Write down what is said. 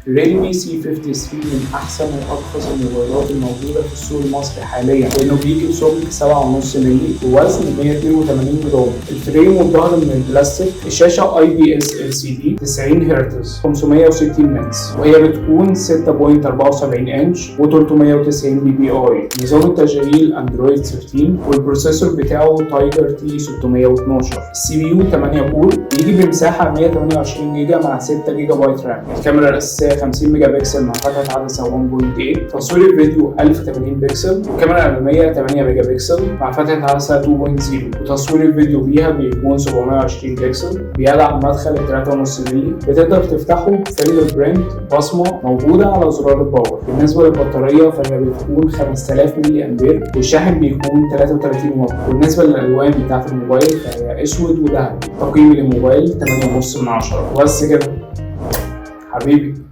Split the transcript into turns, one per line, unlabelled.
Realme C53 من احسن وارخص الموبايلات الموجودة في السوق المصري حاليا، لانه بيجي بسمك 7.5 مللي ووزن 182 جرام. ال frame والظهر من البلاستيك. الشاشة IPS LCD 90 هرتز 560 nits، وهي بتكون 6.74 انش و390 PPI. نظام التشغيل Android 13، وال processor بتاعه Tiger T 612. ال CPU 8 core، بيجي بمساحة 128 جيجا مع 6 جيجا بايت RAM. الكاميرا الاساسية 50 ميجا بكسل مع فتحه عدسة 1.8، تصوير الفيديو 1080 بكسل، والكاميرا الامامية 8 ميجا بكسل مع فتحه عدسة 2.0، وتصوير الفيديو بيها بيكون 720 بكسل. بيدعم مدخل 3.5 مللي، بتقدر تفتحه fingerprint، بصمة موجودة على زرار ال power. بالنسبة للبطاريه فهي بتكون 5000 ملي امبير، والشاحن بيكون 33 واط. بالنسبة للالوان بتاعه الموبايل فهي اسود وذهبي. تقييمي للموبايل 8.5 من 10. وبس كده حبيبي.